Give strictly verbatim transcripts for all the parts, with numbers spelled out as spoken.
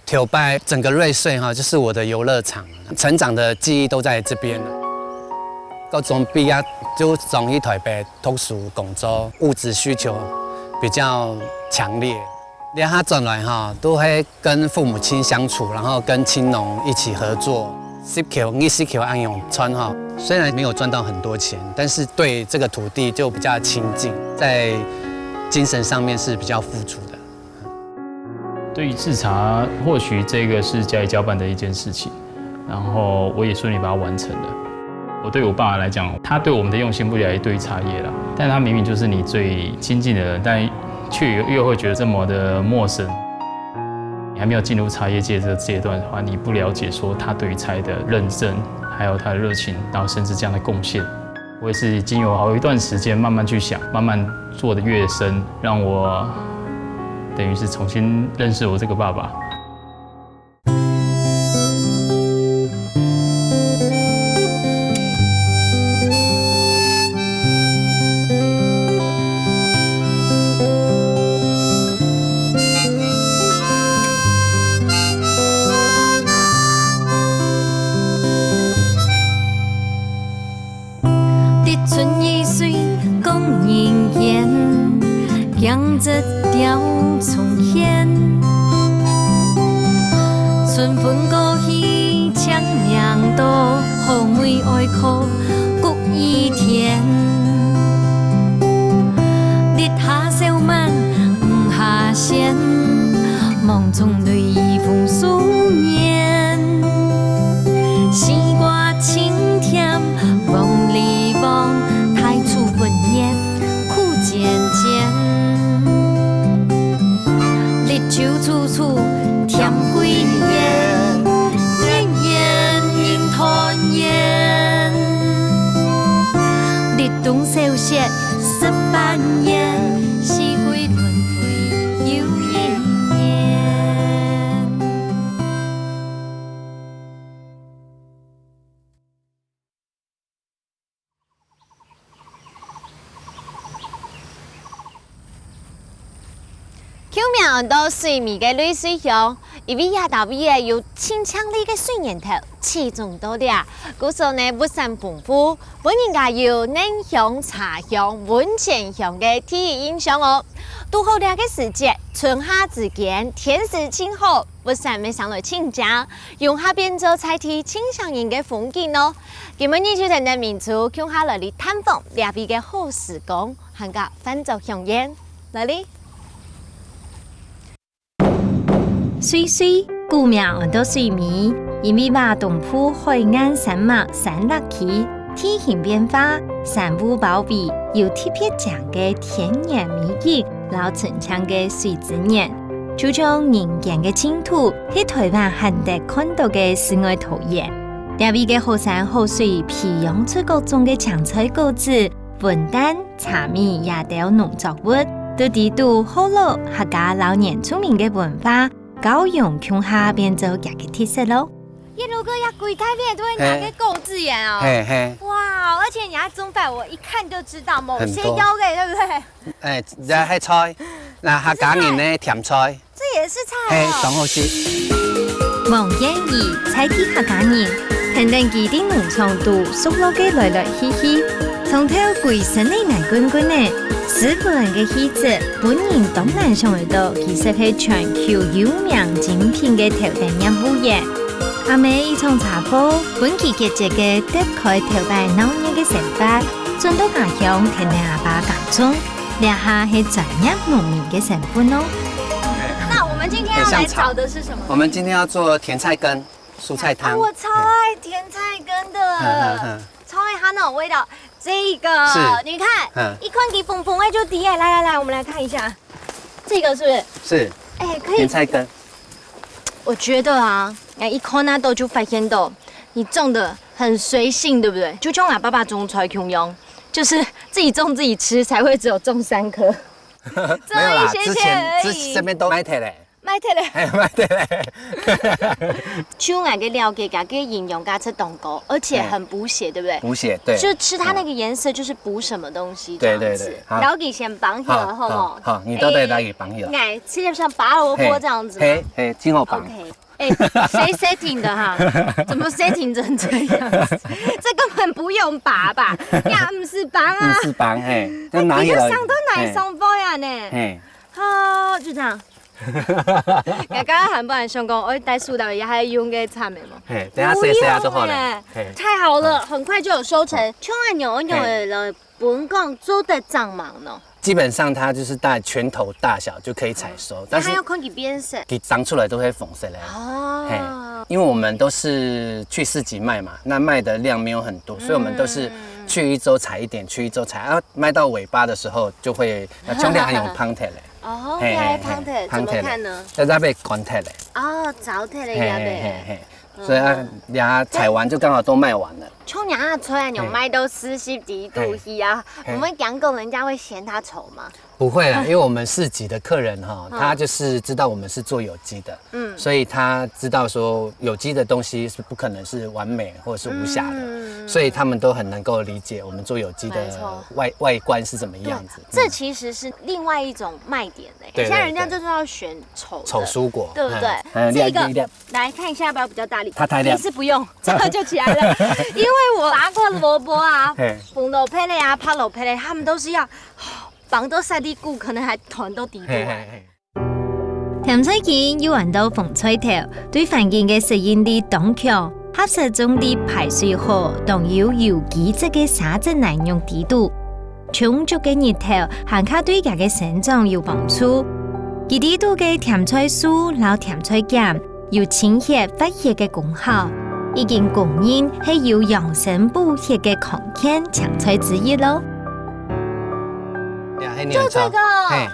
头擺整个瑞穗哈，就是我的游乐场，成长的记忆都在这边。高中毕业就转去台北读书工作，物质需求比较强烈。这下转来哈，都会跟父母亲相处，然后跟青农一起合作，十球、二十球恁样穿哈。虽然没有赚到很多钱，但是对这个土地就比较亲近，在精神上面是比较富足的。对于制茶，或许这个是家里交办的一件事情，然后我也顺利把它完成了。我对我爸来讲，他对我们的用心不亚于对于茶叶啦，但他明明就是你最亲近的人，但却又会觉得这么的陌生。你还没有进入茶叶界这个阶段的话，你不了解说他对于茶叶的认证，还有他的热情，然后甚至这样的贡献。我也是经由好一段时间慢慢去想，慢慢做得越深，让我等于是重新认识我这个爸爸。直春雨水讲人言，江浙调重现。春分过去，清明到，好梅哀苦谷雨田。日下小满，雨下仙，梦中泪雨风霜年。西瓜青甜 黄里黄，太初分热苦煎煎。日久处处添归年，年年人团圆。立冬小雪十八年，四季轮回又一年。 舊名安到水沬个瑞穗鄉，因為這搭位仔有盡靚麗个水源頭，集中到這，故所呢物產豐富，分人家有奶香、茶香、溫泉香个第一印象哦。堵好這个時節，春夏之間，天時盡好，物產乜生來盡靚， 容下變做在地盡想人个風景哦。今晡日就跈等明珠共下來哩探訪這位个好時光，還過飯桌饗宴，來哩！瑞穗，古名安到水沬，因為倚東部海岸山脈山壢區，地形變化、山霧包圍，有特別靚个天然美景， 摎純淨个水資源，就像人間个淨土，係臺灣罕得看著个世外桃源。這位个好山好水，培養出各種个青菜果子、葷蛋、茶米這兜農作物，都知堵學老客家老年住民个文化，交融共下變做厥个特色囉。 一路過這歸大片都係你个果子園哦。嘿嘿，哇，而且你還種擺，我一看就知道，某些很多妖類，對不對？哎，這係菜，那客家人呢甜菜，這也是菜嘿，哦。當好食。黃燕儀在地客家人，跈等佢在農場肚熟絡个來來去去，長透歸身个泥滾滾仔，斯文个氣質，分人當難想會著佢識係全球有名精品个頭等業務員。 阿姆一場車禍，分佢結結个脫開頭擺鬧熱个生活，轉到家鄉跈等阿爸耕種，這下係專業農民个身份哦。那我們今天要來炒的是什麼？我們今天要做甜菜根蔬菜啊，湯。我超愛甜菜根嗯嗯的，嗯，超愛它那種味道。這個，是你看，嗯一看佢紅紅个就知了。來來來，我們來看一下，這個是不是？是哎，可以甜，菜根，我覺得啊，哎，一看那都就發現到，你種的很隨性，對不對？就像我爸爸種菜共樣，就是自己種自己吃，才會只有種三棵。沒有啦，這一些之前些而已之這邊都賣忒嘞，賣忒了。還有賣忒嘞，就𠊎个了解，佢个營養價值當高，而且很補血，對不對？補血，對。就吃它那個顏色，就是補什麼東西這樣子。對對對，好。了解先綁起來，好，好不好？好，好，你到底哪裡綁起來？哎，哎，切得像拔蘿蔔這樣子嗎？嘿，嘿，嘿，真好綁。OK。哎，誰setting的哈？怎麼setting成這樣子？這根本不用拔吧？呀，毋使綁啊。毋使綁，嘿，就拿起來。哎，比較像都拿上背啊呢。嘿。嘿。哦，就這樣。剛剛還不然想講，哦，帶塑料也還用个慘的嘛。嘿，等下洗洗啊就好了。不用欸，嘿。太好了，很快就有收成。像恁樣，恁樣的人，本港做得正忙呢。基本上它就是大概拳頭大小就可以採收，但是它要看佢變色。佢長出來都會紅色的。哦。嘿，因為我們都是去市集賣嘛，那賣的量沒有很多，所以我們都是去一週採一點，去一週採，啊，賣到尾巴的時候就會，呃，像恁樣還有胖頭嘞。 哦，嘿，嘿，嘿，你還胖頭，胖頭嘞。怎麼看呢？在那邊乾頭嘞。哦，燥頭嘞，嘿，嘿，呀呗。嘿，嘿。嗯。所以啊，人家採完就剛好都賣完了。像你啊，出來有賣到四十幾度去啊，嘿。嘿。我們講過，人家會嫌它醜嗎？不會啦，因為我們市集的客人哈，嗯。他就是知道我們是做有機的，嗯。所以他知道說有機的東西是不可能是完美或者是無瑕的，嗯。所以他們都很能夠理解我們做有機的，沒錯。外，外觀是怎麼樣子。對，這其實是另外一種賣點。 對，對，現在人家就是要選醜的，對。醜蔬果，對不對？嗯，嗯，這個，你看，你看。來看一下要不要比較大力？它太亮。也是不用，這樣就起來了。因為我拔過蘿蔔啊，嘿。紅蘿蔔類啊，白蘿蔔類，他們都是要，哦，綁到沙底褲，可能還斷到底部啊。嘿，嘿，嘿。甜菜根又安到紅菜頭，對環境个適應力當強，合適種在排水好、當有有機質个沙質泥肉底肚。 充足个日頭還較對佢个生長有幫助。佢底肚个甜菜素摎甜菜鹼有清血活血个功效，已經公認係有養生補血个康健青菜之一咯。呀，係就這個。嘿。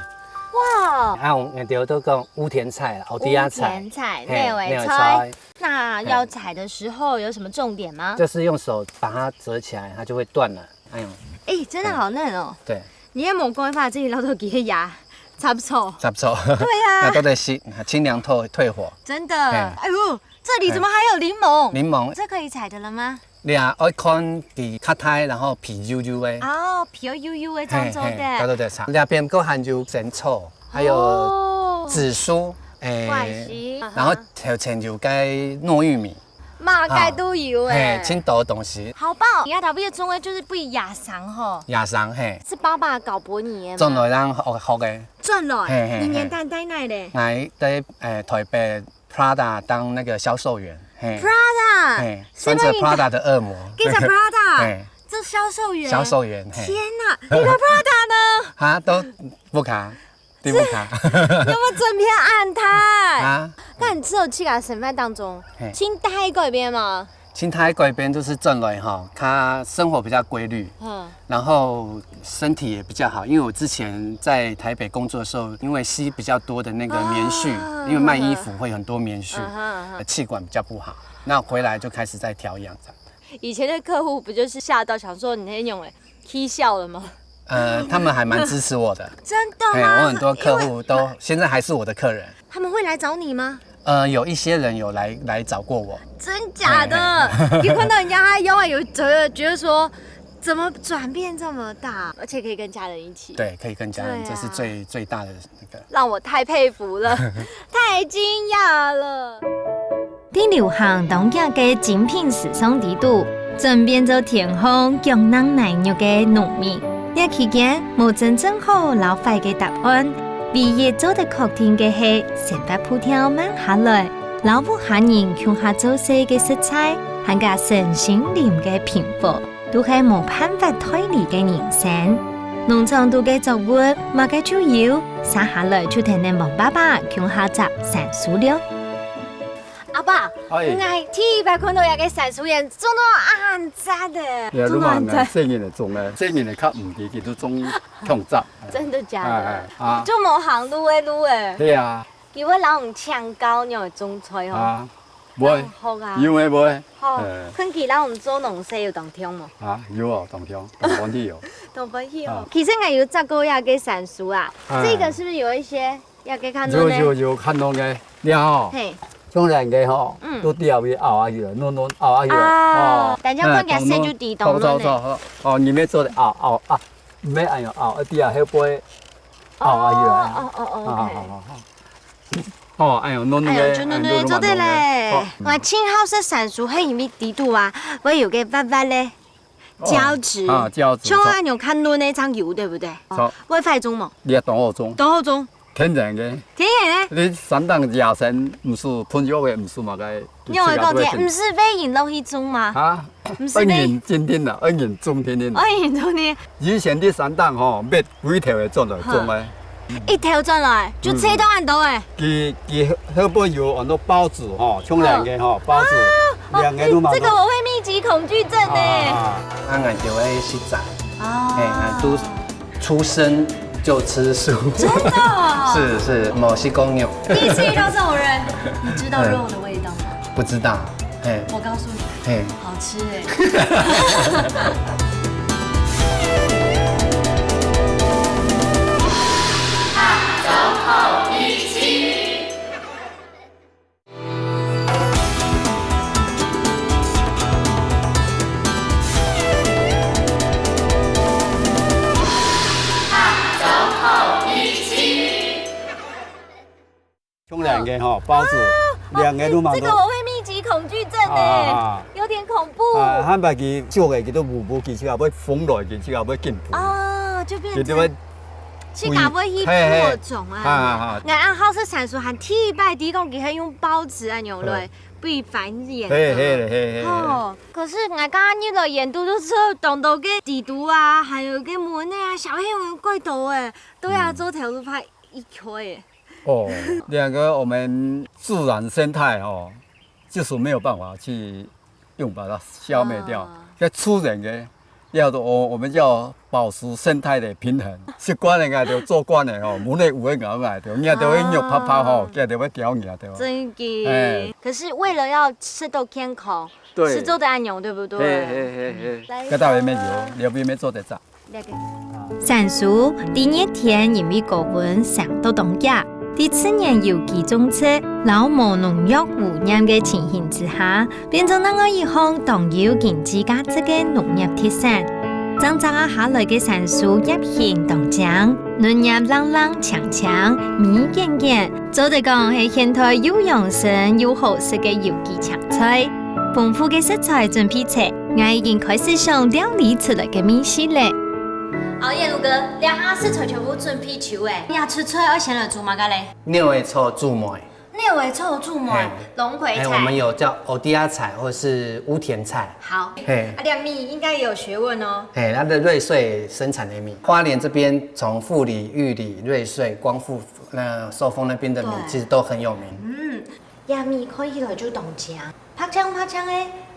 哇。啊，𠊎兜都講烏甜菜啦，烏甜菜。烏甜菜，嘿，內圍菜。內圍菜。那要採的時候有什麼重點嗎？就是用手把它折起來，它就會斷了。 哎呦。哎，真的好嫩哦。嗯，對。你也無辦法自己撈到幾个芽，差不多。差不多。對啊。那都得洗，清涼退，退火。真的。嘿。哎呦，這裡怎麼還有檸檬？檸檬。這可以採的了嗎？你啊，愛看佢較大，然後皮幼幼的。哦，皮要幼幼的，這樣做的。嘿，嘿，對，對，對，這邊還有仙草，還有哦。紫蘇，哎，怪西，然後還有前有該糯玉米。 嘛，啊，該都有欸。嘿，盡多東西。好棒！你看，特別種的就是不一樣，野生吼。野生，嘿。係爸爸教分你个嗎？轉來人學，學个。轉來，嘿，嘿，你年代在哪咧？嘿。𠊎在，呃，台北Prada當那個銷售員，嘿。Prada？嘿，穿著Prada的惡魔。跟著Prada？嘿。做銷售員？銷售員，嘿。天哪，你的Prada呢？啊，都不卡。 對不卡。有沒有整片暗台？啊？那你自從去个生活當中，嘿。盡大改變嗎？盡大改變就是轉來吼，他生活比較規律，嗯。然後身體也比較好，因為我之前在台北工作的時候，因為吸比較多的那個棉絮，啊。因為賣衣服會很多棉絮，啊哈，啊哈。呃，氣管比較不好，那回來就開始在調養這樣。 以前的客戶不就是嚇到想說你那種欸，踢笑了嗎？呃，他們還蠻支持我的。真的嗎？嘿，我很多客戶都，因為現在還是我的客人。他們會來找你嗎？呃，有一些人有來，來找過我。真假的？嘿，嘿。有看到人家他腰啊有折了，覺得說怎麼轉變這麼大，而且可以跟家人一起。對，可以跟家人，對啊。這是最，最大的那個。讓我太佩服了，太驚訝了。 在流行當遽个精品時尚底肚，轉變做天后腳囊泥肉个農民。這期間，無真正好摎壞个答案，唯一做得確定个係，生活步調慢下來，摎屋下人共下做事个實在，還加身心靈个平和，都係無辦法代理个人生。農場肚个作物，麼个就有，續下來就跈等王爸爸共下摘山蘇了。 阿爸，哎。𠊎第一擺看到這个山蘇葉種到恁闊个，呀，種到恁闊。你看嘛，細人仔種个，細人仔較毋知，佢都種強摘。真的假的？哎，哎，啊。就無行路个路欸。對啊。佢會摎你請教你个種菜吼。啊，會，當好啊。有个會。好，哎。看佢摎你做農事有當暢無？啊，有哦，當暢，當歡喜哦。當歡喜哦。啊。其實𠊎有摘過這个山蘇啊，哎。這個是不是有一些 也幾看到呢？有，有，有看到个，了吼。嘿。像恁个吼，嗯。都底下會拗下去了，軟軟拗下去了。啊，哦。等下看起來色就知道了呢。哎，當軟，好，好，好，哦，你們做得拗，拗啊，毋係恁樣拗，啊，底下後背拗下去了。哦，哦，哦，哦，啊，OK。好，好，好，好。哦，哎喲，軟軟个，哎喲，就軟軟个，哎，就軟軟个。做得嘞。好。𠊎盡好食山蘇，係因為底肚啊，會有个滑滑个。 哦，膠質。啊，膠質，像恁樣較嫩个正有，對不對？著。會壞種無？你愛當好種。當好種。天然个。天然个。你山頂野生，毋使噴藥个，毋使麼个，仰會講這，毋使會引落去種嗎？啊？毋使會。愛引種定啦，愛引種定定。愛引種定。以前你山頂吼，滅幾頭个轉來種个。 一頭轉來，就切到恁多欸。嗯。佢，佢後背有很多孢子吼，像恁个吼，孢子，啊，哦，兩个都蠻多。這個我會密集恐懼症欸。啊。啊，𠊎就會食齋。哦。嘿，啊，都出生就吃素。真的哦？是，是，無食過肉。第一次遇到這種人，你知道肉的味道嗎？不知道，嘿。我告訴你，嘿。 好吃欸。像兩个吼，包子，啊，兩个都蛮多。這個我會密集恐懼症欸，啊，啊，啊。有點恐怖。啊，漢堡佢做个，佢都無，無，佢自家會封落，佢自家會緊烰。哦，就變成佢就會自家會去播種啊。嘿，嘿。啊，啊，啊。𠊎恁好食山蘇，還第一擺知講佢係用包子啊，牛肉，嘿。被繁衍的。嘿，嘿，嘿，嘿，嘿。哦，可是𠊎剛剛一來沿途都是有當多个蜘蛛啊，還有个蚊子啊，小黑蚊怪多欸，都要做頭路拍一圈欸。 哦，兩个我們自然生態哦，就是沒有辦法去用把它消滅掉。啊。要出人个，要做，我，我們要保持生態的平衡。習慣了，𠊎就做慣了吼，無論有个咬𠊎就，你就會肉啪啪吼，哦。佢就會咬你啊，對吧？真的。哎。可是為了要吃到健康，對。是做得恁樣，對不對？嘿，嘿，嘿，嘿。來。該大家沒有，哦。你有沒有做得着？ 山蘇，在熱天因為高溫生到當遽，在自然有機種植，摎無農藥污染个情形之下，變做另外一項當有經濟價值个農業特產。正摘下來个山蘇葉莧當靚，嫩葉冷冷青青，米捲捲，做得講係現代又養生又好食个有機青菜。豐富个食材準備齊，𠊎已經開始想料理出來个味緒了。 哦，燕如哥，這下食材全部準備就緒，這出菜愛先來煮麼个咧？肉仔炒豬糜。肉仔炒豬糜，嘿。龍葵菜。嘿，我們有叫歐迪亞菜或是烏田菜。好。嘿。啊，這米應該也有學問哦。嘿，它的瑞穗生產的米，花蓮這邊從富里、玉里、瑞穗、光復、那壽豐那邊的米，對。其實都很有名。嗯，這米看起來就當靚。 白淨白淨个，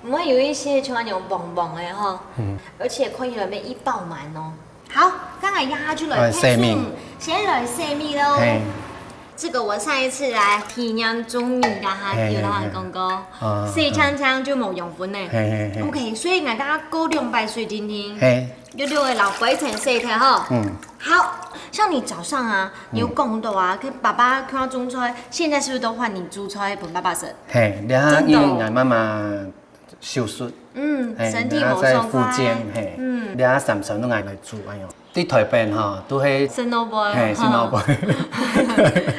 毋會有一些像恁樣黃黃个吼。嗯。而且看起來乜已飽滿哦。好，剛才壓下去了，哎，洗米。先來洗米咯。嘿。這個我上一次來體驗種米，大家有同人講過，嘿，嘿，嘿。啊，洗淨淨就無養分了。嘿，嘿，嘿。OK，所以𠊎等下過兩擺水晶晶。嘿。 就六个老鬼城睡的哈。嗯。好，像你早上啊，你有講到啊，嗯。跟爸爸看種菜，現在是不是都換你煮菜分爸爸食？嘿，這下因為𠊎媽媽手術，真的哦。嗯，嘿，身體無爽快。這下在復健，嘿，嗯。這下三餐都𠊎來煮，哎喲，在台北哈，都係，辛苦背，嘿，辛苦背。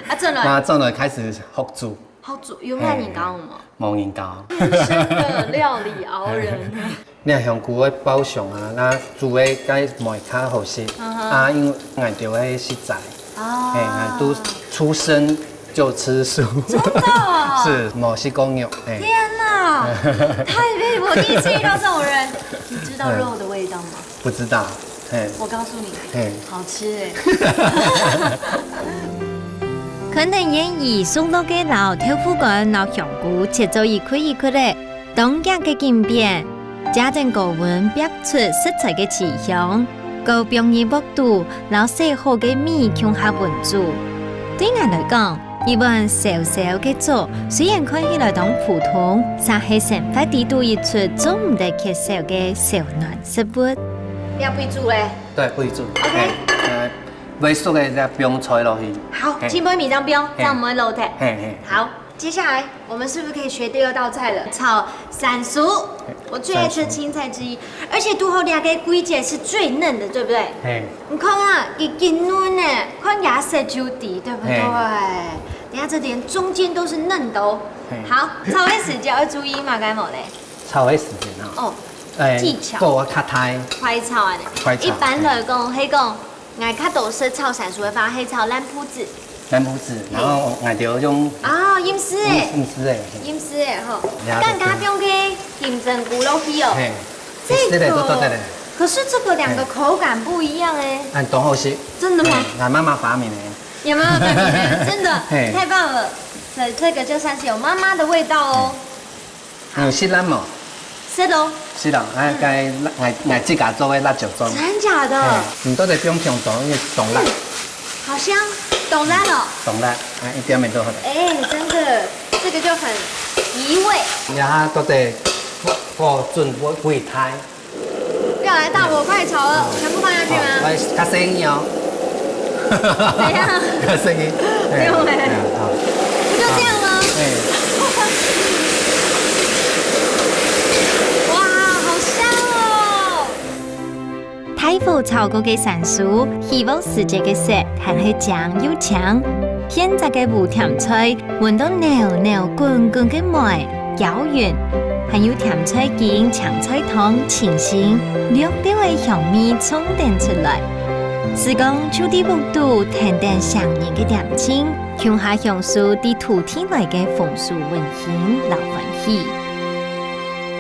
啊，轉來。那轉來開始學煮。 好煮，有麼人教你嗎？嘿，無人教。天生的料理熬人。你看香菇个爆香啊，該煮个該糜較好食。嗯哼。啊，因為𠊎兜个食齋，哦。嘿，𠊎都出生就吃素。真的哦？是，無食過肉，嘿。天哪，太佩服，第一次遇到這種人。你知道肉的味道嗎？ 不知道，嘿。我告訴你，嘿。好吃欸。看等燕姨熟落个摎豆腐乾摎香菇切做一塊一塊个，當遽个緊煸，加等高溫煏出食材个芳香，過放入鑊肚，摎洗好个米共下燜煮。對𠊎來講， 一碗燒燒个粥，雖然看起來當普通，卻係生活裡肚一出做毋得缺少个燒暖食物。你愛煨煮咧？對，煨煮。OK。嘿，呃，煨熟个再放菜落去。好，嘿。浸煨米這樣放，嘿。這樣毋會老忒。嘿，嘿。好。接下来我们是不是可以学第二道菜了？炒山苏，我最爱吃的青菜之一，而且都好两个季节是最嫩的，对不对？嘿，你看啊，已经嫩呢，看颜色就知，对不对？嘿等一下这点中间都是嫩的哦嘿。好，炒的时节要注意嘛，该么嘞？炒个時間啊，哦，哎技巧做較大，快炒啊呢。快炒一般来讲，係讲，𠊎較多食炒山苏个話，係炒爛布子。爛布子，然後𠊎就用啊，飲水个，用用絲个，飲水个吼。了剛剛放个金針菇落去哦。嘿，這這個都做得个嘞，可是这个两个口感不一样哎，啊，當好食。真的吗？嘿，俺媽媽發明的。有没有感觉？真的嘿太棒了！这这个就算是有妈妈的味道哦。你有食辣無？是喽，食啦，哎，該辣，哎，哎，自家做个辣椒醬。真假的？哎，你都得不用香多，因為當辣，好香，懂辣了。當辣，哎，一點也都好。哎，真的，这个就很移味。然後都得火火準火火大。要来大火快炒了，全部放下去吗？哎，較細義哦。怎樣較細義。哎對不對哎好。不就这样吗？哎，哇，好香哦！大火炒過个山苏，起鑊時節个色還係靚又青，現摘个烏甜菜，聞到裊裊滾滾个味，攪勻，還有甜菜根、青菜湯、清新、綠豆个香味衝等出來。時光就在屋肚，甜等上癮个點心，共下享受在土地內个豐收溫馨摎歡喜。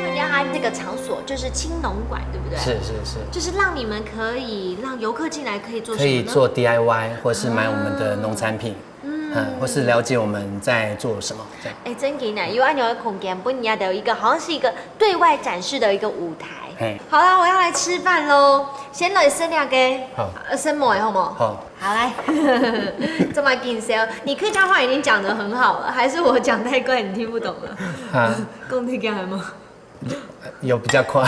我觉得它那个场所就是青农馆，对不对？是是是，就是让你们可以让游客进来可以做什可么呢？以做D I Y，或是买我們的農產品，嗯，或是了解我們在做什麼，這樣。哎，真个呢，有恁樣个空间，分人家的一个好像是一个对外展示的一个舞台。嘿好啦，我要来吃饭喽，先来吃两个，好呃，生梅好不好？好，好来，这么紧张，你客家话已经讲得很好了，还是我讲太快你听不懂了？啊，讲得讲还吗？有比較快。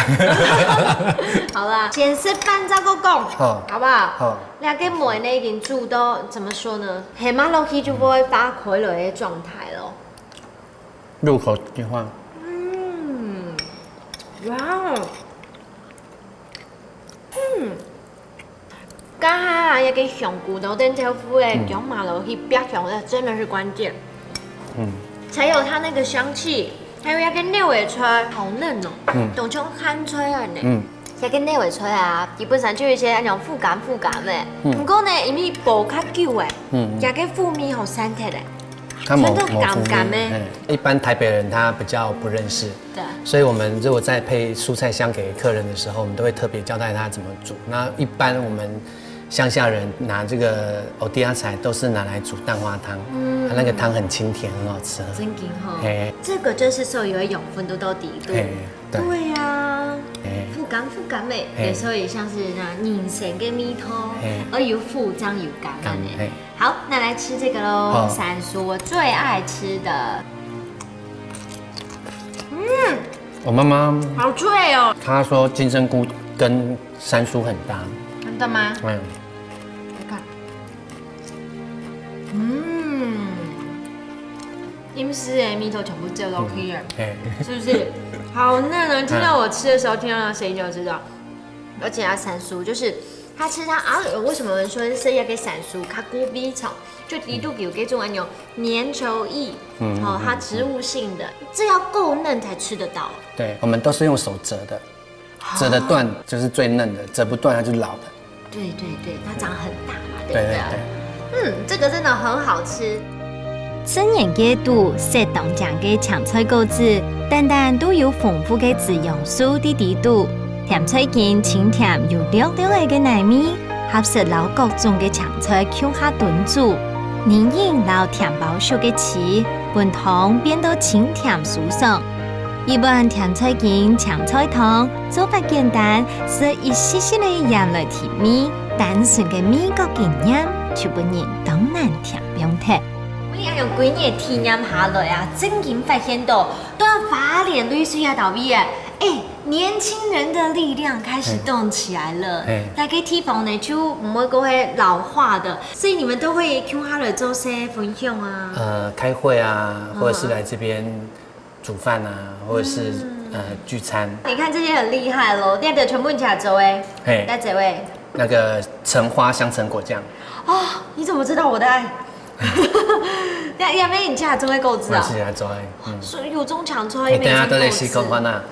好啦，先食饭再過讲，好好不好？好，两个梅呢已经煮到怎么说呢？下马落去就不会发开了的状态了。入口即化。嗯，哇哦，嗯，刚刚啊，那个香菇豆豆腐哎，嗯用马落去煏香，那真的是关键，嗯，才有它那个香气，还有那个牛尾菜，好嫩哦，嗯懂像咸菜啊呢。嗯這个牛尾菜啊，基本上就有一些那種苦甘苦甘的，嗯不过呢，因為煲較久哎，嗯，這个苦味好散忒哎。它冇真的甘甘的嗯，一般台北人他比較不認識，對，所以我們如果在配蔬菜箱給客人的時候，我們都會特別交代他怎麼煮。那一般我們鄉下人拿這個歐迪亞菜都是拿來煮蛋花湯，嗯它那個湯很清甜，很好吃。真緊吼。嘿，這个就是所有的養分都到底肚。嘿，對，對呀，嘿，苦甘苦甘的，嘿有時候也像是那人參个味道嘿，而有苦，這樣有甘甘的呢。嘿。好，那來吃這個嘍，好山蘇我最愛吃的。我媽媽好脆哦，她說金針菇跟山蘇很搭，真的嗎？嗯，你看，嗯，飲食的味道全部走落去了。嘿，是不是？好嫩哦！聽到我吃的時候，聽到那聲音就知道。而且啊，山蘇就是它吃它啊，為什麼有人說是這個山蘇，它菇比草，就裡肚有這種那種粘稠液，嗯哦，它植物性的，這要夠嫩才吃得到。對，我們都是用手折的，折得斷就是最嫩的，折不斷它就老的。對對對，它長很大嘛，對不對？對對對。嗯，這個真的很好吃。自然界肚適當靚个青菜果子，單單都有豐富个滋養素在裡肚。甜菜根清甜有略略仔个奶味，合適摎各種个青菜共下燉煮，黏黏摎甜包熟个餈，分湯變到清甜舒爽。一碗甜菜根青菜湯，做法簡單，食一息息仔鹽來提味，單純个味覺經驗，就分人當難添放忒。我也用幾年體驗下來啊，真經發現到，在花蓮、瑞水啊、島嶼啊，哎，年轻人的力量开始动起来了，嘿。大家地方呢就毋會過會老化的，所以你們都會共下來做些分享啊。呃，開會啊，或者是來這邊煮飯啊，或者是呃聚餐。你看這些很厲害咯，你的全部人家做哎，嘿，那這位，那个橙花香橙果酱，哦，你怎么知道我的爱？也也没你家做个果子啊？我是来做的。嗯，所以有中强做你等下都得去看看啊。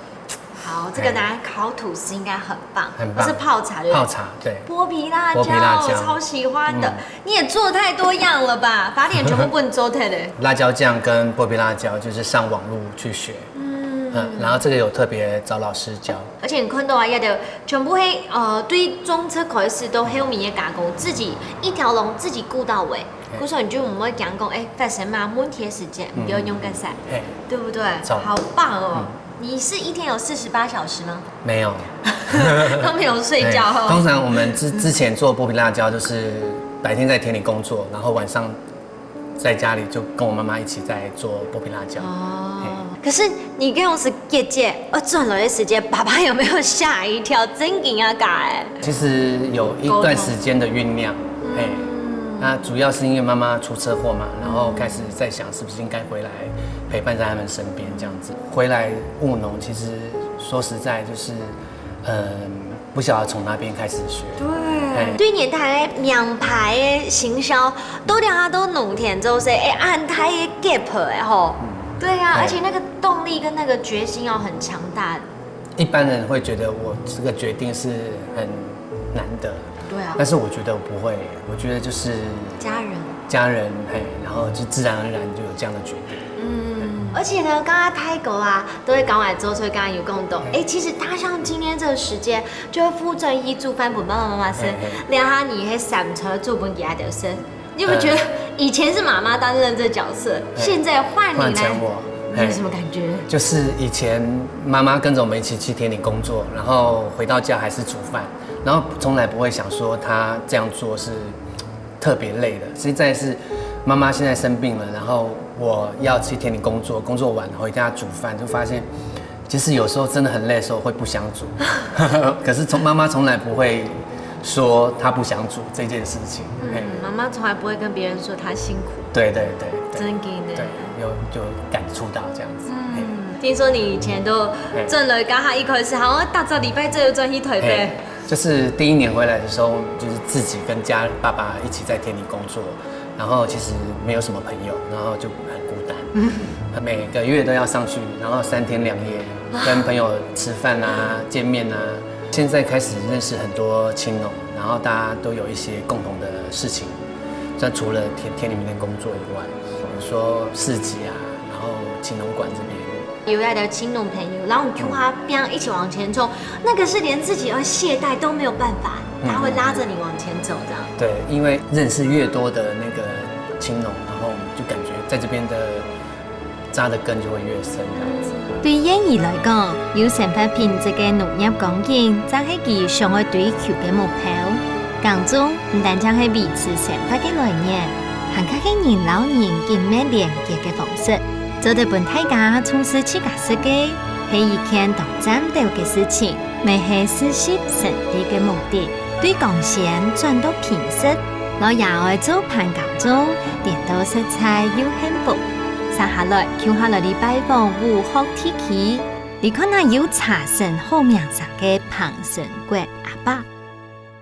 好，这个拿来烤吐司应该很棒，很棒不是泡茶对不对？泡茶，对，剥皮辣椒，剥皮辣椒我超喜欢的。你也做太多样了吧？法典全部不能做太的。辣椒酱跟剥皮辣椒就是上网络去学，嗯，然后这个有特别找老师教。而且你看到啊，也得全部黑呃，对中餐开始都黑米的加工，自己一条龙自己顾到尾。故所你就毋會讲讲，哎，发生嘛问题的时间，你不要用干啥，嘿，对不对？走好棒哦！你是一天有四十八小时吗？没有。都没有睡觉哎哈。通常我们之之前做剥皮辣椒，就是白天在田里工作，然后晚上在家里就跟我妈妈一起在做剥皮辣椒。哦，可是你跟我是姐姐，我转来的时间，爸爸有没有吓一跳？真紧啊，嘎哎！其实有一段时间的酝酿，哎，那主要是因为妈妈出车祸嘛，然后开始在想是不是应该回来陪伴在他们身边这样子。回来务农，其实说实在就是，嗯，不晓得从哪边开始学。对，对年代的名牌的行销，都两下都农田做事，哎，安泰的 gap 哎吼。对啊，哎而且那个动力跟那个决心要很强大。一般人会觉得我这个决定是很难的，对啊，但是我觉得我不会，我觉得就是家人。家人，嘿，然后就自然而然就有这样的决定。而且呢，刚刚泰国啊，都会讲来做，所以刚刚有讲到，哎，其实搭上今天这个时间，就会负责一煮饭分爸爸妈妈吃嘿嘿，两下你还三餐做分给他的吃，你有没有觉得以前是妈妈担任这角色，现在换你来，换成我你有什么感觉？就是以前妈妈跟着我们一起去田里工作，然后回到家还是煮饭，然后从来不会想说她这样做是特别累的。现在是妈妈现在生病了，然后我要去田里工作，工作完回家煮饭，就发现其实有时候真的很累的时候会不想煮，可是从妈妈从来不会说她不想煮这件事情。嘿，嗯，妈妈从来不会跟别人说她辛苦，对对对对真的。对，有就感触到这样子。嘿嗯，听说你以前都转了，刚好一开始好像大早礼拜就有转去台北嘿。就是第一年回来的时候，就是自己跟家爸爸一起在田里工作，然后其实没有什么朋友，然后就很孤单。每个月都要上去，然后三天两夜跟朋友吃饭啊、见面啊。现在开始认识很多青农，然后大家都有一些共同的事情。那除了田田里面的工作以外，比如说市集啊，然后青农馆这边，有一个青农朋友，然后你跟他这样一起往前冲，那个是连自己要懈怠都没有办法，他会拉着你往前走，这样。对，因为认识越多的那个青农，然后就感觉在这边的扎的根就会越深这样子。对燕儿来讲，有生活品质个农业光景，正系佢想要追求个目标。耕种毋单淨系维持生活个来源，还更系人摎人紧密连结个方式。做得分大家从事自家设计，系一件当赞斗个事情，乜系事业成立个目的。对光线转到品质，老爷哀做伴耕种，点到食材又幸福。接下来，共下来去拜访武福地区，你看那有茶神好名声个彭生国阿伯。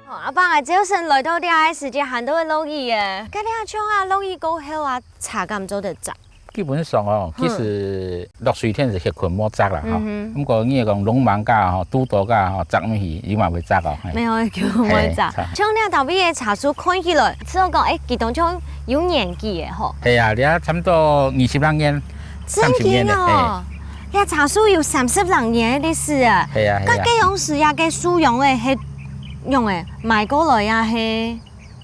哦，阿伯啊，朝晨来到这个时间，还都会落雨耶。该你像啊，落雨过后啊，茶敢做得摘？基本上哦，其实落水天是歇睏莫摘啦哈。不过你也讲农忙假吼，拄到假吼，摘毋起，伊嘛会摘哦。嘿没有，就会摘嘿。像你头尾个茶树看起来，只有讲，哎，佢当中有年纪个吼。系啊，你啊差不多二十零年，真的哦，你茶树有三十零年个历史啊。系啊系啊。该个样式呀，个树样个，系用个买过来呀，系。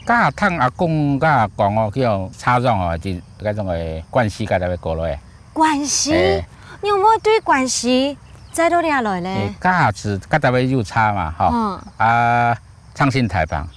家听阿公家讲哦，叫插秧哦，就该种个关系，该搭位过来。关系嘿，你有没有对关系再到哪来嘞？家子，该搭位有插嘛，哈。嗯，啊，创新台棒，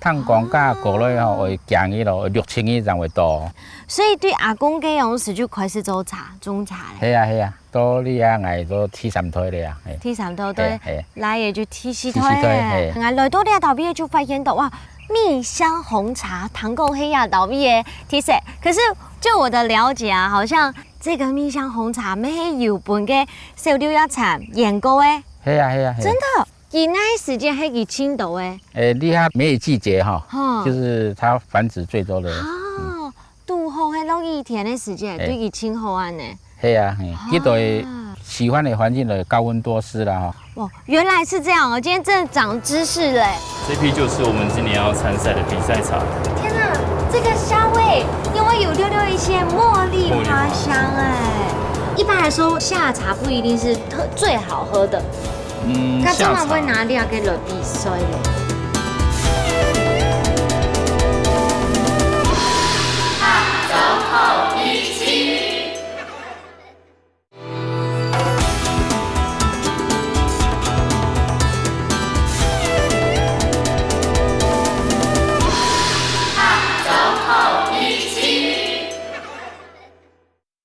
像講價過來吼，會降一咯，六七日正會到。所以對阿公該樣時就開始做茶，種茶咧。係啊，係啊，到這下𠊎都第三代了啊，係。第三代，對，係啊，係啊。來也就第四代了。第四代，係。𠊎來到這搭位就發現到，哇，蜜香紅茶，糖果黑呀，倒闭耶，其實，可是就我的了解啊，好像這個蜜香紅茶，乜係有分个小綠葉蟬，演過誒。係啊，係啊，係啊。真的，佢那時間係佢青豆誒。誒，這下梅雨季節哈，吼。就是它繁殖最多的。哦，堵好係落雨天个時間，哎。對佢青好啊呢。係啊，係，啊。佢對喜歡的環境的高溫多濕啦哈。哇，原來是這樣哦！今天真的長知識了欸。這批就是我們今年要參賽的比賽茶。天哪，這個香味因為有略略一些茉莉花香哎。一般來說，下茶不一定是特最好喝的，嗯，該做麼會拿這個來比賽咧？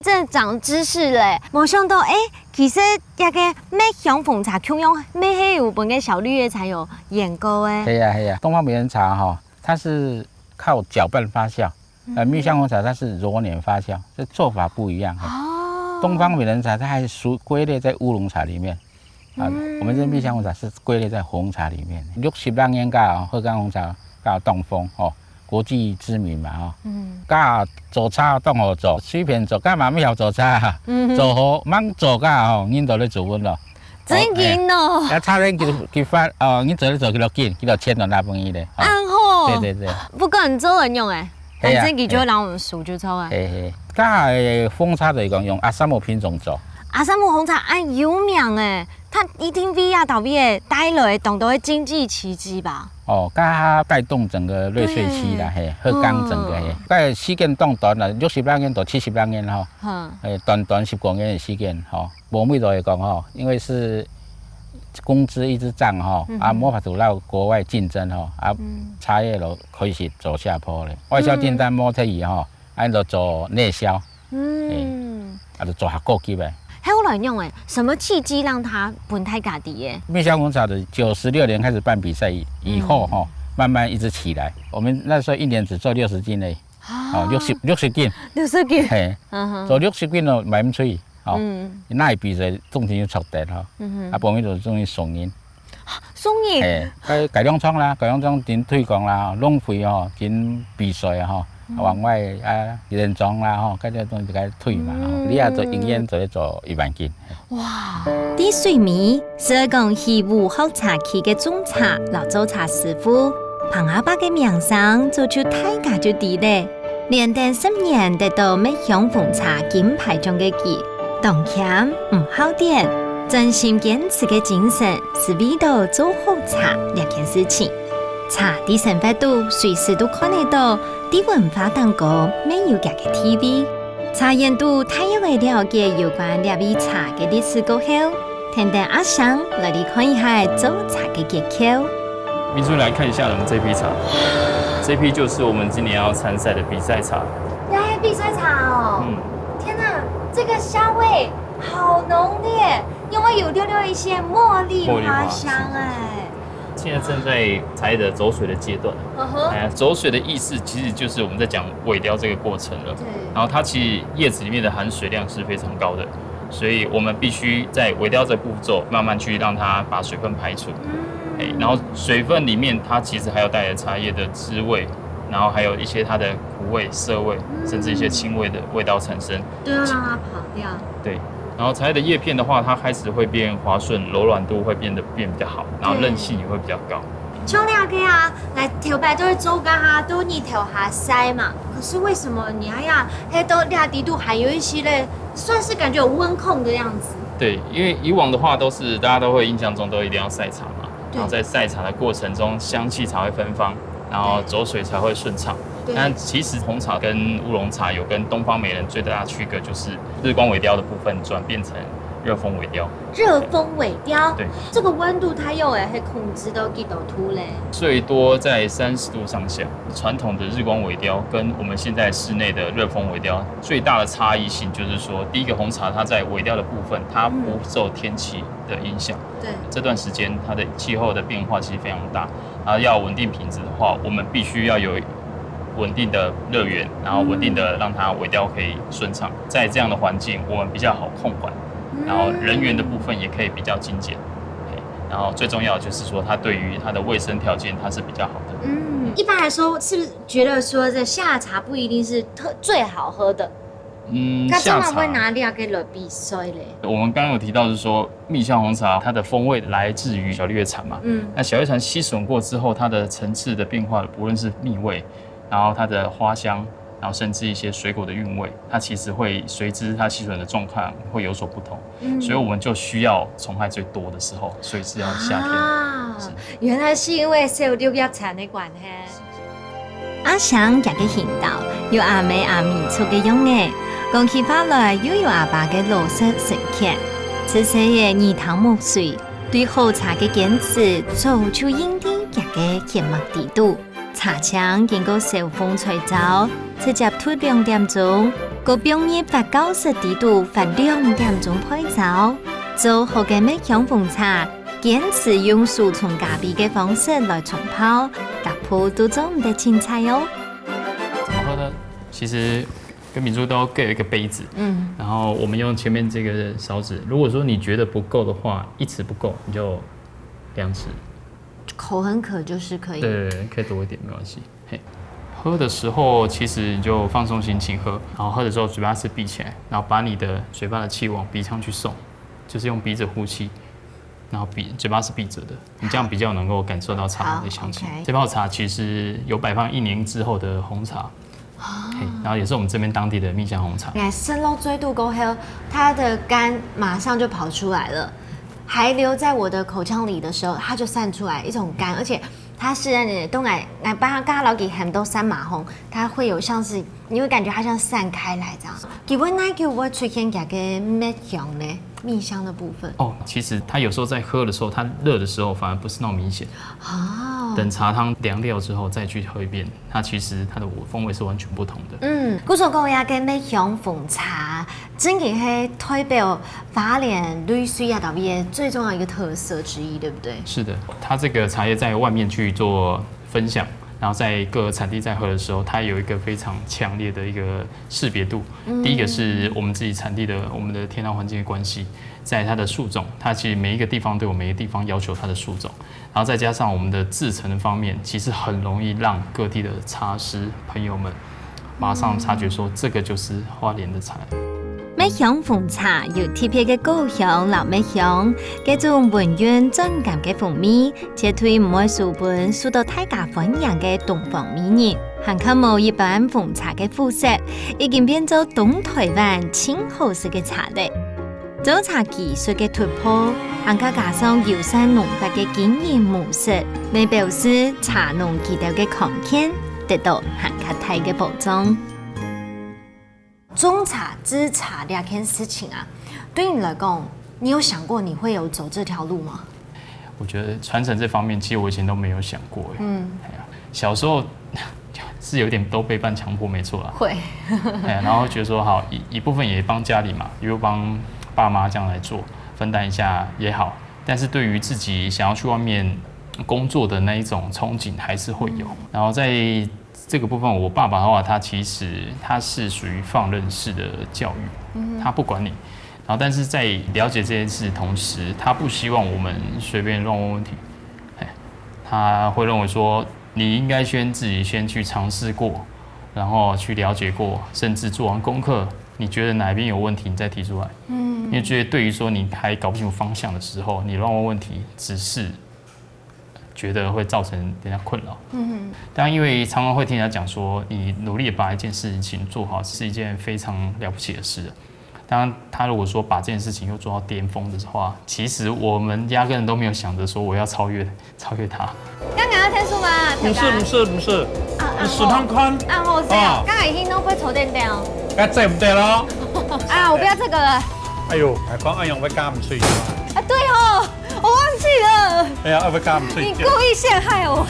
真的長知識了欸，無想到，欸，其實這個蜜香紅茶共樣乜係有分个小綠葉蟬有演過欸。係啊，係啊，東方美人茶哈，它是靠攪拌發酵，呃，蜜香紅茶它是揉捻發酵，這做法不一樣哈。哦。東方美人茶它還屬歸類在烏龍茶裡面。 啊，嗯。我們這蜜香紅茶是歸類在紅茶裡面，六十零年个哦，鶴岡紅茶个東風哦，國際知名嘛哦。嗯。个做茶當好做，隨便做，个嘛乜曉做茶，嗯哼。做好，吂做个哦，人都來做分咯。真緊哦。哦，哎，啊，差人佢佢發哦，你做咧做幾多斤，幾多錢都拿分你咧。哦。恁好。對對對。不過你做人用欸，係啊，反正佢就會讓我們數就錯欸。係係，个紅茶就係講用阿薩姆品種做。阿薩姆紅茶恁有名欸。 佢一定為啊，特別个帶來當多个經濟奇蹟吧？哦，佢帶動整個瑞穗區啦，對。嘿，鶴岡整個，嘿，嗯。該時間當短啦，六十零年到七十零年吼，嗯。誒，短短十過年个時間吼，無味道來講吼，因為是工資一直漲吼，啊，嗯哼。無法度到國外競爭吼，啊，嗯。茶葉就開始走下坡咧。外銷訂單無忒去吼， 恁就做內銷，嗯。嘿，啊，就做較高級个。後來仰會，什麼契機讓佢分大家知个？蜜香紅茶的九十六年開始辦比賽以，以後吼，嗯。慢慢一直起來。我們那時候一年只做六十斤而已，哦，六十，六十斤。六十斤。嘿，嗯哼。做六十斤咯，賣毋出去，哦。嗯。那一比賽總經就出得吼，嗯哼。啊，後面就終於送人。 送人。嘿，該改良場啦，改良場真推廣啦，浪費吼，真比賽啊吼，嗯。往外啊，人莊啦吼，該種東西該推嘛吼，嗯。你也做一年做做一萬斤。哇！滴水米，係講起武學茶區个種茶摎做茶師傅，彭阿伯个名聲早就大家就知咧。 連續十年得到蜜香紅茶金牌獎个佢，當謙毋好點，專心堅持个精神係為到做好茶這件事情。茶在生活肚隨時都看得到，在文化當中乜有佢个地位。茶園肚大約會了解有關這位茶个歷史過後， 跈等阿香來去看一下做茶个結構。明珠來看一下我們這批茶，這批就是我們今年要參賽的比賽茶。呀，比賽茶哦！嗯。天哪，這個香味好濃烈，因為有略略一些茉莉花香哎。 現在正在茶葉的走水的階段。嗯哼。哎，走水的意思其實就是我們在講萎凋這個過程了。對。然後它其實葉子裡面的含水量是非常高的，所以我們必須在萎凋這步驟慢慢去讓它把水分排除。嗯。哎，然後水分裡面它其實還有帶來茶葉的滋味，然後還有一些它的苦味、澀味，嗯。甚至一些青味的味道產生。 都要讓它跑掉。對，然後茶葉的葉片的話，它開始會變滑順，柔軟度會變得變比較好，然後韌性也會比較高。像這個啊，來頭擺都係做該下，都日頭下曬嘛。可是為什麼你還要，還到這底肚還有一些咧，算是感覺有溫控的樣子。對，因為以往的話都是大家都會印象中都一定要曬茶嘛，對。然後在曬茶的過程中，香氣才會芬芳。 然後走水才會順暢。對。但其實紅茶跟烏龍茶有跟東方美人最大的區隔，就是日光萎凋的部分轉變成热风萎凋。热风萎凋，对，这个温度它又会控制到几多度嘞？最多在三十度上下。传统的日光萎凋跟我们现在室内的热风萎凋最大的差异性，就是说，第一个红茶它在萎凋的部分，它不受天气的影响。对，这段时间它的气候的变化其实非常大，啊，要稳定品质的话，我们必须要有稳定的热源，然后稳定的让它萎凋可以顺畅。在这样的环境，我们比较好控管，然后人员的部分也可以比较精简。然后最重要就是说，它对于它的卫生条件它是比较好的。嗯，一般来说，是不是觉得说这夏茶不一定是特最好喝的？嗯，那怎么会夏茶拿这个来比赛嘞？我们刚刚有提到是说，蜜香红茶它的风味来自于小绿叶蝉嘛。嗯，那小绿叶蝉吸吮过之后，它的层次的变化，无论是蜜味，然后它的花香，然后甚至一些水果的韵味，它其实会随之它吸吮的状况会有所不同。所以我们就需要虫害最多的时候，所以是要夏天。啊，原来是因为小绿叶蝉的关系。阿香佢个行道有阿姆阿姆族个影仔，講起話來又有阿爸个老實誠懇。自細个耳聽目髓，對好茶个堅持，早就印在佢个血脈底肚。茶青經過手風吹燥，直接沓兩點鐘，過放入發酵室底肚發兩點鐘焙燥，做好个蜜香紅茶，堅持用手沖咖啡个方式來沖泡，逐步都做毋得凊彩哦。怎么喝呢？其实跟明珠都各有一个杯子，嗯，然后我们用前面这个勺子，如果说你觉得不够的话，一匙不够，你就两匙，口很渴就是可以。对对对，可以多一点，没关系。嘿，喝的时候其实你就放松心情喝，然后喝的时候嘴巴是闭起来，然后把你的嘴巴的气往鼻腔去送，就是用鼻子呼气，然后鼻嘴巴是闭着的，你这样比较能够感受到茶的香气。好，OK。这泡茶其实有摆放一年之后的红茶，嘿，然后也是我们这边当地的蜜香红茶。哎，生肉追度过后，它的甘马上就跑出来了，还留在我的口腔里的时候，它就散出来一种甘，而且它是那种东来来把它刚刚老给很多山马红，它会有像是你会感觉它像散开来这样。基本那就会出现这个蜜香呢，蜜香的部分。哦，其实它有时候在喝的时候，它热的时候反而不是那么明显。哦，等茶汤凉掉之后再去喝一遍，它其实它的风味是完全不同的。嗯，故所讲呀，个蜜香红茶，真个是代表花莲绿水啊，特别最重要一个特色之一，对不对？是的，它这个茶叶在外面去做分享，然后在各个产地在喝的时候，它有一个非常强烈的一个识别度。第一个是我们自己产地的我们的天然环境的关系，在它的树种，它其实每一个地方都有每一个地方要求它的树种，然后再加上我们的制成的方面，其实很容易让各地的茶师朋友们马上察觉说，这个就是花莲的茶。蜜香红茶有特别个果香老蜜香，这种温润重感个风味，绝对毋会输分受到大家欢迎个东方美人，还看无一般红茶个肤色，已经变做东台湾真好食个茶了。种茶技术个突破，还加加上友善农法个经营模式，也表示茶农佢兜个康健得到还加大个保障。种茶、制茶这件事情啊，对你来讲，你有想过你会有走这条路吗？我觉得传承这方面，其实我以前都没有想过。嗯，哎呀，小时候是有点都被半强迫，没错啦。会，哎，然后觉得说好一一部分也帮家里嘛，又帮爸妈这样来做，分担一下也好。但是对于自己想要去外面工作的那一种憧憬，还是会有。然后在这个部分，我爸爸的话，他其实他是属于放任式的教育，他不管你。然后，但是在了解这件事的同时，他不希望我们随便乱问问题。哎，他会认为说，你应该先自己先去尝试过，然后去了解过，甚至做完功课，你觉得哪一边有问题，你再提出来。嗯，因为这对于说你还搞不清楚方向的时候，你乱问问题，只是觉得会造成人家困扰。嗯，但因为常常会听人家讲说，你努力地把一件事情做好，是一件非常了不起的事。当然，他如果说把这件事情又做到巅峰的话，其实我们压根都没有想着说我要超越超越他。刚刚要天数吗？不是不是不是，啊你试看看。啊，好笑，啊刚刚已经都被抽电掉。该对不对咯？啊，我不要这个了。哎喲，還講恁樣會加毋出去啊？啊，對哦，我忘記了。哎呀，會加毋出去。你故意陷害我。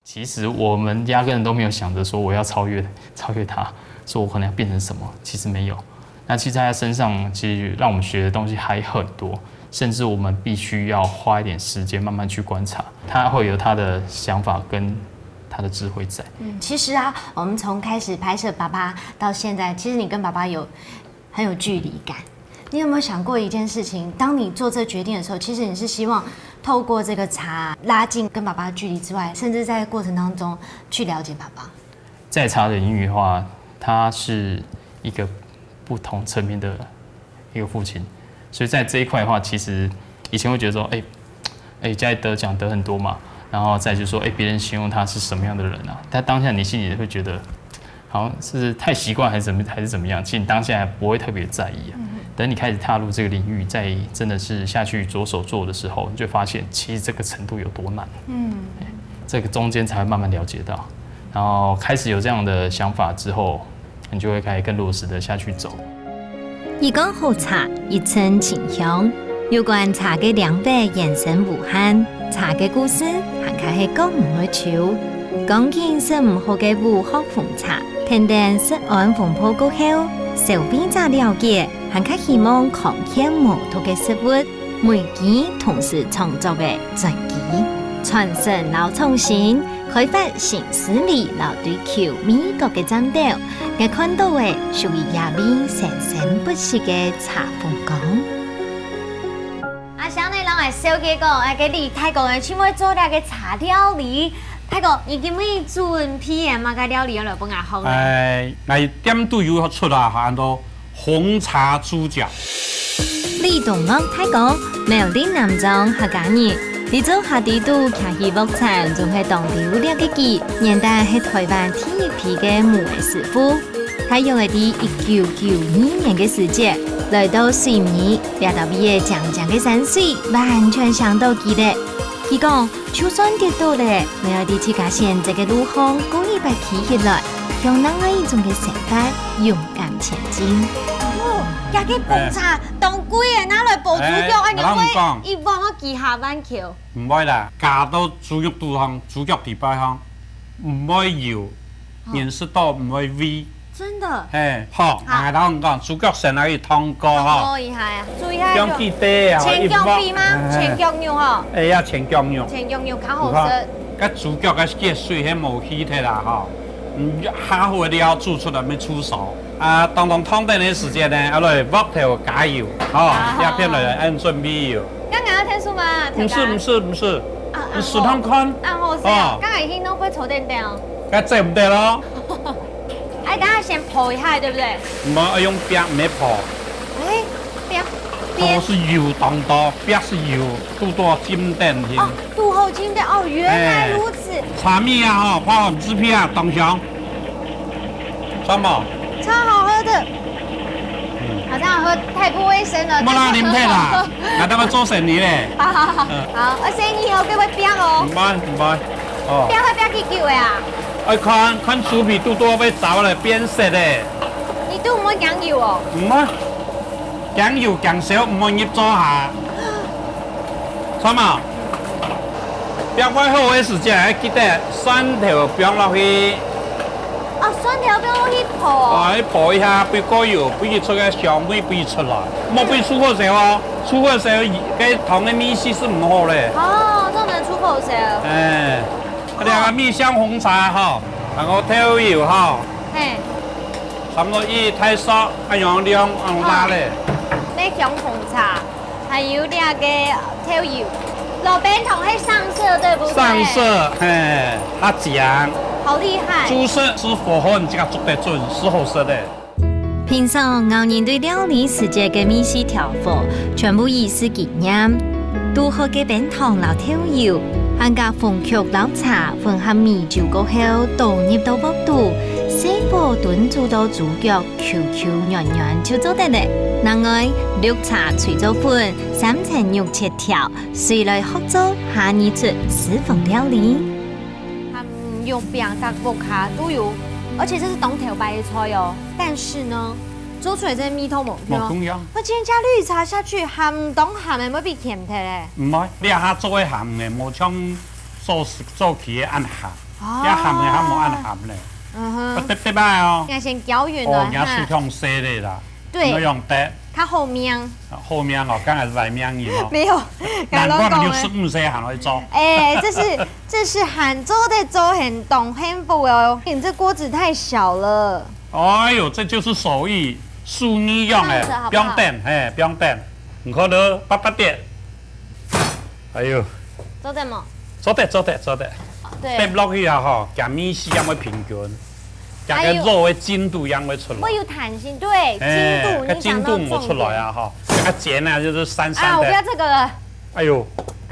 其实我们压根都没有想着说我要超越超越他，说我可能要变成什么，其实没有。那其实在他身上，其实让我们学的东西还很多，甚至我们必须要花一点时间慢慢去观察，他会有他的想法跟他的智慧在。嗯，其实啊，我们从开始拍摄爸爸到现在，其实你跟爸爸有很有距离感。你有没有想过一件事情？当你做这决定的时候，其实你是希望透过这个茶拉近跟爸爸的距离之外，甚至在过程当中去了解爸爸。在茶的领域的话，他是一个不同层面的一个父亲，所以在这一块的话，其实以前会觉得说，哎、哎，家里得奖得很多嘛，然后再就说，哎、别人形容他是什么样的人啊？但当下你心里会觉得，好像是太习惯还是怎么还是怎么样，其实你当下不会特别在意啊。等你开始踏入这个领域，在真的是下去着手做的时候，你就发现其实这个程度有多难。嗯，这个中间才会慢慢了解到，然后开始有这样的想法之后，你就会开始更落实的下去走。一罐好茶，一寸清香。有关茶个領域延伸無限，茶个故事還較係講毋會抽。講緊食毋好个無殼紅茶，等等食安風波過後，消費者了解，還較希望康健無毒个食物，危機同時創造个轉機，傳承摎創新，開發新思維摎追求美國个戰鬥。 𠊎看到个屬於這位生生不息个茶風光。阿香呢，摎𠊎紹介講，哎，个李大哥呢，盡會做這个茶料理。大哥，你今日準備个麼个料理要來分𠊎學呢？哎，𠊎店肚有出啊，喊做紅茶豬腳。李東樂大哥，苗栗南庄客家人， 這做下底肚徛起屋產，總係當流掠个佢，原旦係臺灣第一批个木藝師傅。大約係在一九九二年个時節，來到水美，這搭位个靚靚个山水，完全嚐到佢咧。佢講，就算跌倒咧，乜愛在自家選擇个路項，過一擺企起來，用另外一種个想法，勇敢前進。哦，這个紅茶當貴个，拿來包豬腳，哎，你會一碗要幾下萬箍？ 毋會啦，加到豬肉肚項，豬腳底背項，毋會油，飲食到毋會畏。真的。嘿，好，𠊎同你講，豬腳先來去燙過吼。哦，厲害啊！注意下，用記得啊，前腳比嗎？一碗前腳肉吼。哎呀，前腳肉。前腳肉較好食。該豬腳个血水還無去忒啦吼，嗯，下好个料煮出來無出熟。 啊，當當燙等个時節呢，啊來鑊頭加油，吼，這片來恁準備油。剛剛要添水嗎？毋使毋使毋使，你試看看。啊，好勢啊！剛剛已經弄會坐等等哦。該做毋得咯。哎，等下先泡一下，對不對？毋好用煏，毋係泡。哎，煏泡係油當多，煏係油，肚肚浸等去。哦，肚後浸等哦，原來如此。茶米啊，吼，泡好紙皮啊，當香。 酸無？超好喝的。好像喝太不衛生了。莫啦，啉忒啦，𠊎等下做生理咧。好好好，好，而且你以後就會變哦。毋愛毋愛，哦。變會變幾久的啊？愛看看豬皮肚肚會走來變色的。你都毋會驚油哦？毋愛，驚油驚燒毋愛入灶下。酸無？ 煏會好个時節，愛記得蒜頭放落去。哦，蒜頭放落去泡哦。啊，去泡一下，分過油，分佢出个香味分佢出來。莫分出火燒哦，出火燒該湯个味緒係毋好咧。哦，做得出火燒。哎，這个米香紅茶吼，然後豆油吼，嘿，差不多一大匙，恁樣量恁大咧。米香紅茶。 還有這个豆油，老冰糖係上色，對不對？上色，嘿，較靚。好厲害！主色係火候，你自家捉得準，係好食个。平常𠢕人對料理時節个味緒調和，全部以係經驗。堵好个冰糖摎豆油，恁个紅麴摎茶混合米酒過後，倒入到鑊肚，細火燉煮到豬腳Q Q軟軟就做得了。另外，綠茶炊做粉，三層肉切條，隨來學做下二齣私房料理。鹹肉餅搭屋下都有，而且這是當頭擺个菜哦。但是呢，做出來這味道無無共樣。我今天加綠茶下去，鹹當鹹个，會變甜的嘞。毋會，你這下做个鹹个，無像做做起个恁鹹，哦這鹹个還無恁鹹咧。嗯哼，我特特愛哦。你先攪勻哦，了哈。你手痛勢咧啦，對，你用得。較好命。好命哦，剛才是壞命人哦。沒有，難怪你有十五歲還會做。哎，這是這是還做得做很懂幸福哦，你這鍋子太小了。哎呦，這就是手藝，手藝用的，這樣子好不好？不用等，嘿，不用等，你看到八八点。哎呦，做得無？做得，做得，做得。對，落去啊吼，加米絲也會平均，加个肉的筋度也會出來。會有彈性，對，哎，筋度，个筋度無出來啊吼，這个剪啊就是散散的。啊，我不要這個了。哎呦，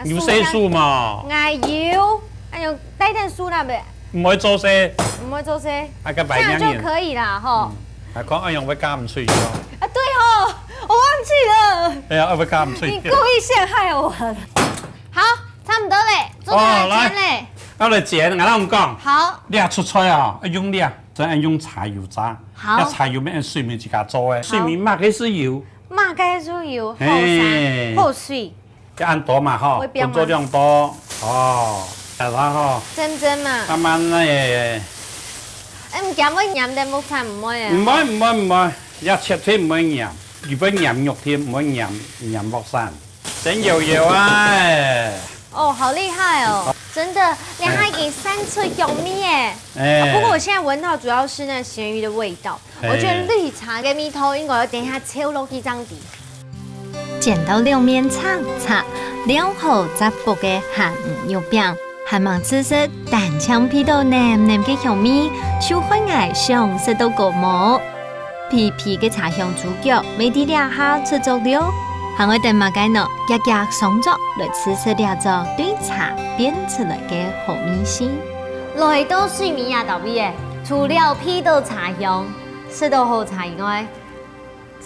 有歲數嘛？哎呦，哎呦，帶點書啦呗。 毋會做事。毋會做事。啊，个白娘人。這樣就可以啦，吼。嗯，來看，哎呀，我加毋出去哦。啊，對吼，我忘記了。哎呀，我加毋出去。你故意陷害我。好，差不多嘞，做得來煎嘞。哦，來。要來煎，𠊎同你講。好。你啊，出菜啊，要用你啊，真要用柴油炸。好。要柴油，免水米自家做的，水米麼个係油？麼个係油？好山，嘿。好水。 要恁多嘛吼，會變嗎？滾做兩多，哦，然後吼，蒸蒸嘛。慢慢个，哎，毋驚會黏等木炭，毋會啊？毋會，毋會，毋會，要絕對毋會黏，佢會黏肉添，毋會黏，黏鑊山，真有油啊！哎。哦，好厲害哦！真的，你還已經三寸有米耶！哎。啊，不過我現在聞到主要是那鹹魚的味道，哎。我覺得綠茶跟蜜桃應該要等一下切落去這樣子。 煎到兩面赤赤，料好炸薄个鹹魚肉餅，還吂試食，單淨鼻到淰淰个香味，就分𠊎想食到過無。肥肥个茶香豬腳，乜在這下出桌了，還愛等麼个呢？遽遽上桌來試食這隻對茶變出來个好味緒。來到水米亞島位，除了鼻到茶香，食到好茶以外，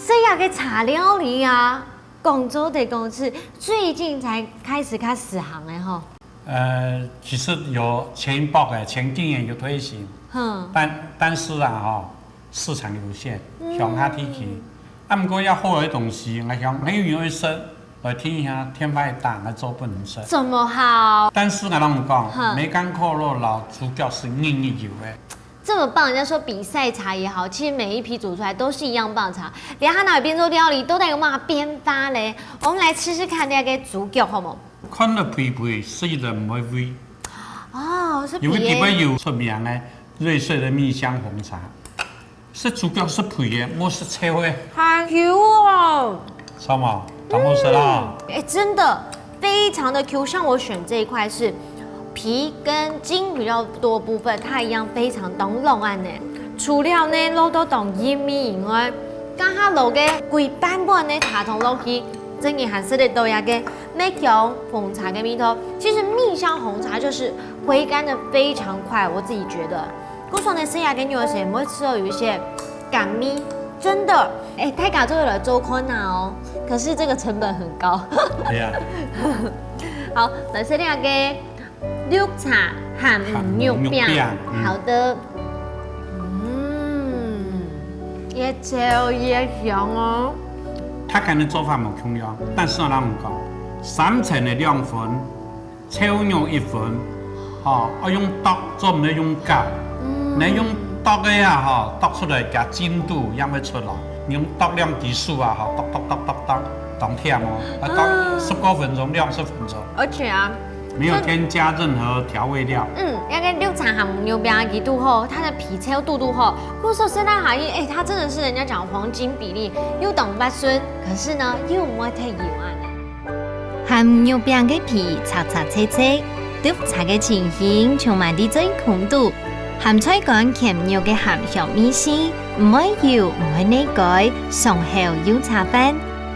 這樣个茶料理啊，講做得講係最近才開始較時行个吼。呃，其實有前一波个，前幾年有推行，哼。但，但是啊，吼，市場有限，嗯。鄉下地區。啊，毋過要好个東西，𠊎想，哎，有一些來聽一下，天發一大，來做分你食。怎麼好？但是𠊎同你講，哼。梅乾扣肉摎豬腳係日日有个。 這麼棒，人家說比賽茶也好，其實每一批煮出來都是一樣棒的茶。等一下拿來變做料理，到底有麼个變化咧？我們來吃吃看這個豬腳，好無？看了肥肥，食了毋會畏。哦，係肥个。因為佢有出名个瑞穗个蜜香紅茶，係豬腳係肥个，無係臭个。好Q哦。 知道嗎？當好食啦。嗯，哎，真的非常的Q。像我選這一塊是皮跟筋比較多的部分，它一樣非常當軟呢。除了呢，落到當入味以外，剛剛落个歸半碗呢茶湯落去，真个還食得到這個麥香紅茶个味道。其實蜜香紅茶就是回甘的非常快，我自己覺得。故所呢，食這個肉个時候，你會吃到有一些 甘味，真的。哎，大家做得來做看啊哦，可是這個成本很高。對啊。好，來食這個綠茶鹹魚肉餅。鹹魚肉餅，嗯。好的。嗯，越炒越香哦。佢跟个做法無共樣，但是𠊎同你講，三層个兩份， 炒肉一份，吼，愛用剁，做毋得用攪。嗯。你用剁个啊，吼，剁出來佢筋度也會出來。你用剁兩支手啊，吼，剁剁剁剁剁，當忝哦，啊，剁嗯。十多分鐘，兩十分鐘。而且啊，沒有添加任何調味料。嗯，該綠茶鹹魚肉餅佢堵好，它的皮脆度堵好，故所食落下去，哎，它真的是人家講黃金比例，又當滑順，可是呢，又毋會忒油啊。 鹹肉餅个皮赤赤脆脆，綠茶个清香充滿在嘴空肚，鹹菜乾牽肉个鹹香味緒，毋會油，毋會膩胲，上口又下飯。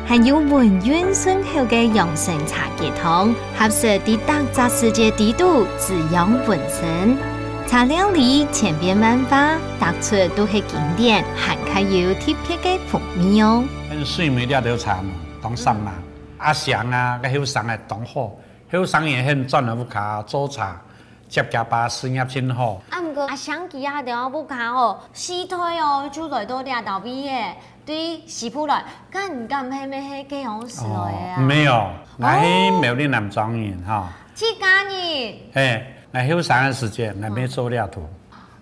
還有溫韻醇厚个養生茶雞湯，合適在逐隻時節裡肚滋養渾身。茶料理千變萬化，逐出都係經典，還較有特別个風味哦。恁水尾這兜茶呢，當煞猛。阿祥啊，該後生个當好，後生人肯轉來屋下做茶，接厥爸事業真好。啊，毋過阿祥佢啊，在屋下哦，四代哦，就來到這兜位耶。 對西部來，敢敢係毋係該央時來个啊？哦，沒有，𠊎係苗栗南庄人哈。自家人。哎，𠊎後生个時節，𠊎乜做這圖。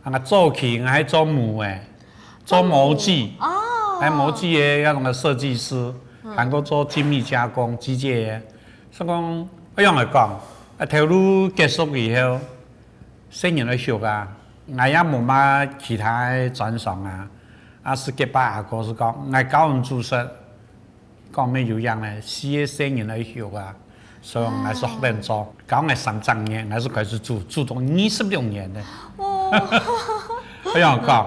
啊，𠊎早期𠊎還做模个，做模具。哦。還模具个那種个設計師，還過做精密加工機械个。所以講，恁樣來講，啊，頭路結束以後， 細人愛畜啊，𠊎也無麼其他个專長啊。啊，係該爸阿哥係講，𠊎教你煮食，講乜有影呢，四個細人愛畜啊，所以𠊎係學等做，教𠊎三隻月，𠊎係開始煮，煮到二十六年了。哦。哎呀，講，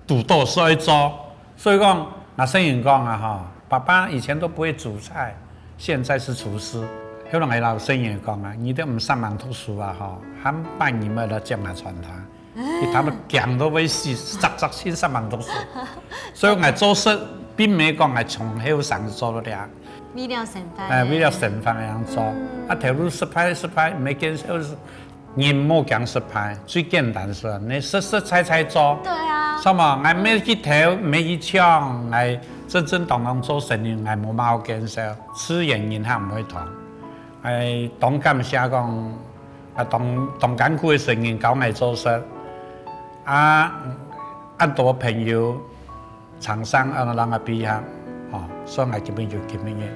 堵到所以做。所以講，𠊎細人講啊，哈，爸爸以前都不會煮菜，現在是廚師。後來𠊎摎細人講啊，你兜毋煞猛讀書啊，哈，下擺你乜來接𠊎傳單。佢聽到驚到會死，扎扎心煞猛讀書。所以𠊎做事並無講𠊎從後生做到這。為了生活。哎，為了生活那樣做。啊，頭路失敗，失敗，無見笑， 人莫驚失敗，最簡單係你實實在在做。對啊。係嘛？𠊎無去偷，無去搶，𠊎正正當當做生意，𠊎無麼好見笑，自然人客毋會斷。𠊎當感謝講，啊，當當艱苦个生意教𠊎做事，啊，恁多朋友 廠商啊，人啊比下，吼，所以𠊎今晡日就今晡日。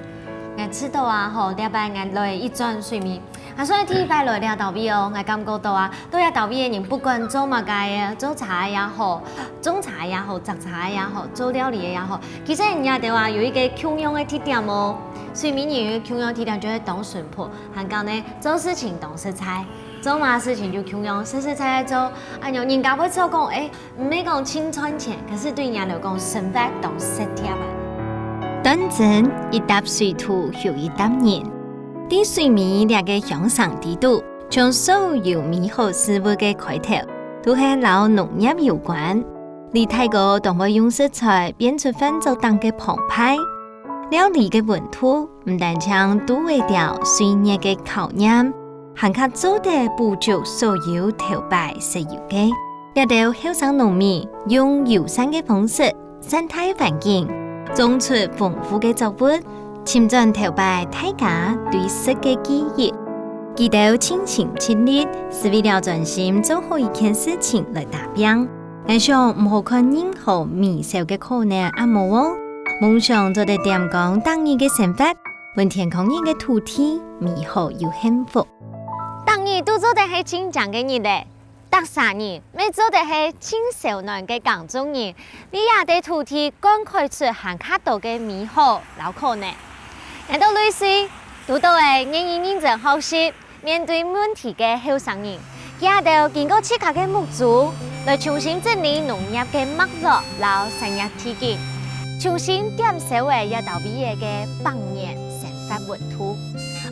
𠊎知道啊，吼，這擺𠊎來一轉水尾，啊，所以第一擺來這兜位哦，𠊎感覺到啊，到這兜位个人不管做麼个个，做茶个也好，種茶个也好，摘茶个也好，做料理个也好，其實人家兜啊有一個共樣个特點哦。水尾人有一個共樣特點，就係當淳樸，還講呢，做事情當實在，做麼个事情就共樣實實在在做。哎喲，人家會笑講，哎， 毋係講盡賺錢，可是對人來講，生活當實在啊。端正，一搭水土又一搭人。在水尾這個鄉城裡肚，像所有美好事物个開頭，都係摎農業有關。李大哥當會用食材變出飯桌頂个澎湃，料理个溫度，毋單淨堵會著歲月个考驗，還較做得補足所有頭擺食油个。 這兜後生農民用友善个方式，善待環境，種出豐富个作物，尋轉頭擺大家對食个記憶。佢兜盡心盡力，係為了專心做好一件事情來打拚。𠊎想毋好看任何微小个苦難也無哦，夢想做得點光逐日个生活，分天光日个土地美好又幸福。逐日都做得係盡靚个日仔， 逐儕人乜做得係盡燒暖个耕種人，為這塊土地灌溉出還較多个美好摎可能。𠊎兜類似堵到个願意認真學習、面對問題个後生人，佢兜經過自家个目珠，來重新整理農業个脈絡摎產業地景，重新點燒个這兜味个百年生活溫度。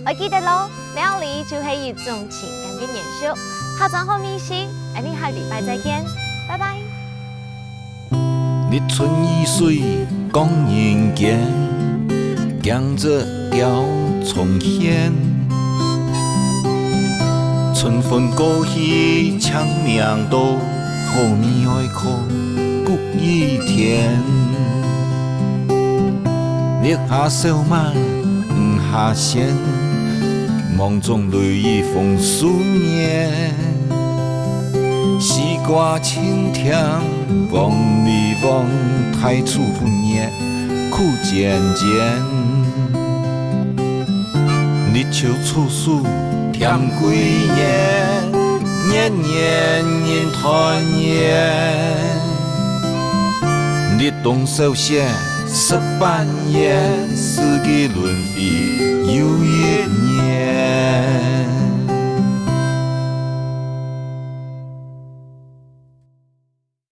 愛記得咯，料理就係一種情感个延續。客庄好味緒，𠊎俚下禮拜再見，拜拜。日出而水光人間，鏡子吊窗前。春分過去青命多，好味愛靠穀雨天。 綠下小麥，黃下餡，芒種雷雨豐收年。西瓜青甜，黃梨黃，大樹分葉苦尖尖。立秋處暑甜桂圓，年年人團圓。立冬小雪 十八月，四季輪迴又一年。